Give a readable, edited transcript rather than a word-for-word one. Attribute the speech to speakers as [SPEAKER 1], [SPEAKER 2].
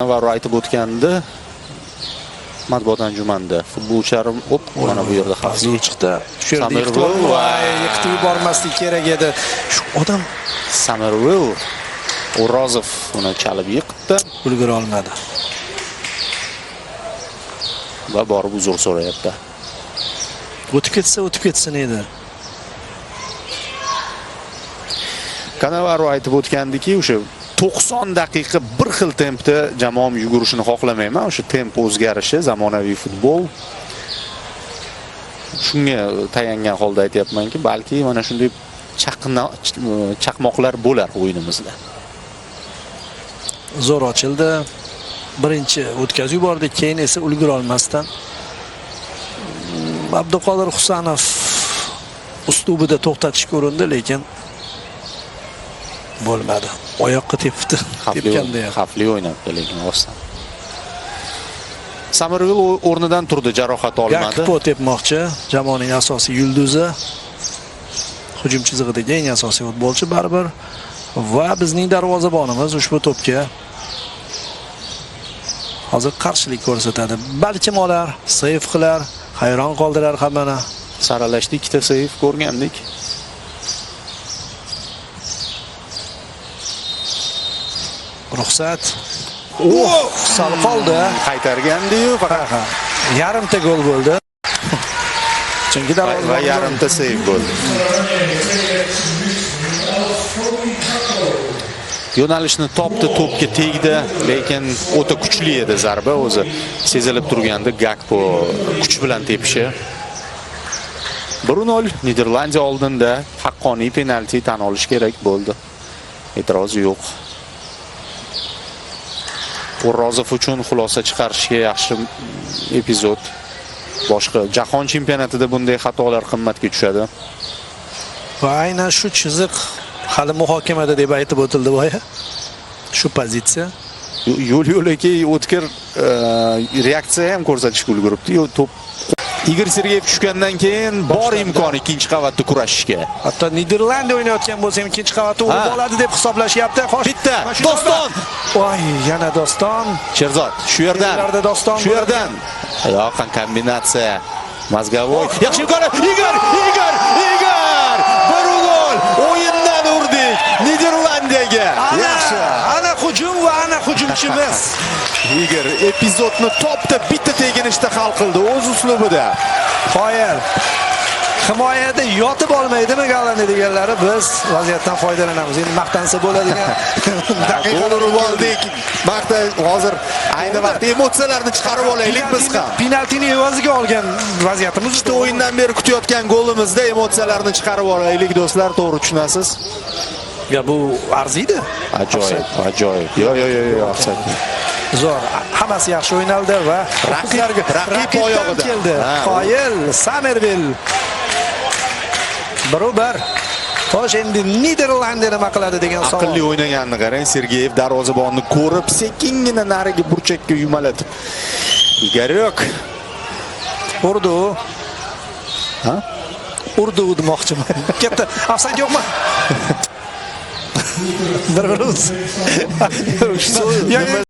[SPEAKER 1] Cannavaro aytib o'tgandi matbuot anjumanida. Futbolchilarim, op, mana bu yerda xavfli
[SPEAKER 2] Zo'r chiqdi. Shu yerda
[SPEAKER 1] Somerville.
[SPEAKER 2] yiqitib, voy, yiqitib yubormaslik kerak edi. Shu odam
[SPEAKER 1] Somerville, O'rozov uni chalib yiqitdi
[SPEAKER 2] ulgura olmadi.
[SPEAKER 1] va borib uzr so'rayapti.
[SPEAKER 2] O'tib ketsa, o'tib ketsin edi.
[SPEAKER 1] Cannavaro aytib o'tgandiki, o'sha 90 daqiqa bir xil tempda jamoam yugurishini xohlamayman. O'sha temp o'zgarishi zamonaviy futbol. Shunga tayangan holda aytyapmanki, balki mana shunday chaqmoqlar bo'lar o'yinimizda.
[SPEAKER 2] Zo'r ochildi. Birinchi o'tkazib yubordi, keyin esa ulgura olmasdan Abduqodir Husanov uslubida to'xtatishga urindi, lekin bo'lmadi. Oyoqqa tepdi. Tepganda ham.
[SPEAKER 1] Xavfli o'ynabdi, lekin rostdan. Somerville o'rnidan turdi, jarohat olmadi.
[SPEAKER 2] Gakpo tepmoqchi, jamoaning asosiy yulduzi. Hujum chizig'idagi eng asosiy futbolchi baribir va bizning darvozabonimiz ushbu to'pga hozir qarshilik ko'rsatadi. Balkim olar, seyf qilar, hayron qoldirar hammani.
[SPEAKER 1] Saralashda ikkita seyf ko'rgandik.
[SPEAKER 2] Ruxsat. Oh, sal qoldi.
[SPEAKER 1] Qaytargandi-yu, faqat
[SPEAKER 2] Yarimta gol bo'ldi. Chunki
[SPEAKER 1] va
[SPEAKER 2] darvozabon
[SPEAKER 1] yarimta seyf bo'ldi. Yo'nalishni topdi, to'pga tegdi, lekin o'ta kuchli edi zarba o'zi. Sezilib turgandi Gakpo kuch bilan tepishi. 1-0 Niderlandiya oldinda haqqoniy penalti tan olish kerak bo'ldi. E'tiroz yo'q. O'rozov uchun xulosa chiqarishga yaxshi epizod. Boshqa jahon chempionatida bunday xatolar qimmatga tushadi.
[SPEAKER 2] Va aynan shu chiziq hali muhokamada deb aytib o'tildi boya. Shu pozitsiya.
[SPEAKER 1] Yo'l yo'lakay o'tkir reaksiya ham ko'rsatishga ulguribdi. To'p Igor Sergeyev tushgandan keyin bor imkon ikkinchi qavatda kurashishga.
[SPEAKER 2] Hatto Niderlandiya o'ynayotgan bo'lsa ham ikkinchi qavatda urib oladi deb hisoblashyapti. Xo'sh,
[SPEAKER 1] Bitta Doston.
[SPEAKER 2] Voy, yana Doston.
[SPEAKER 1] Sherzod shu yerdan.
[SPEAKER 2] Doston.
[SPEAKER 1] Shu yerdan. Yoqin kombinatsiya. Mazgavoy. Yaxshi imkon. Igor, Igor, Igor! 1-0. O'yindan urdik Niderlandiyaga. Yaxshi.
[SPEAKER 2] Ana hujum va ana hujumchimiz.
[SPEAKER 1] Igor epizodni topda bitta teginishda hal qildi o'z uslubida.
[SPEAKER 2] Qoyil. Himoyada yotib olmaydimi Gollandiya deganlari, biz vaziyatdan foydalanamiz. Endi maqtansa bo'ladigan
[SPEAKER 1] Gol urib oldik. Maqta hozir ayni vaqtda emotsiyalarni chiqarib olaylik biz ham.
[SPEAKER 2] Penaltini evaziga olgan vaziyatimiz.
[SPEAKER 1] Ikkita o'yindan beri kutayotgan golimizda emotsiyalarni chiqarib olaylik do'stlar, to'g'ri tushunasiz.
[SPEAKER 2] Ya bu arziydi.
[SPEAKER 1] Ajoyib, ajoyib. Yo yo yo yo, ofsayd.
[SPEAKER 2] Zo'r. Hammasi yaxshi o'ynaldi va
[SPEAKER 1] raqib oyog'ida
[SPEAKER 2] keldi. Qoyil Somerville. 1-1. Xo'sh, endi Niderlandiya nima qiladi degan savol.
[SPEAKER 1] Aqlli o'ynaganini qarang, Sergeyev darvozabonni ko'rib, sekingina narigi burchakka yumalatib. Igorek.
[SPEAKER 2] Urdu.
[SPEAKER 1] Ha?
[SPEAKER 2] Urdu demoqchiman. Katta ofsayd yo'qmi? Bir-bir.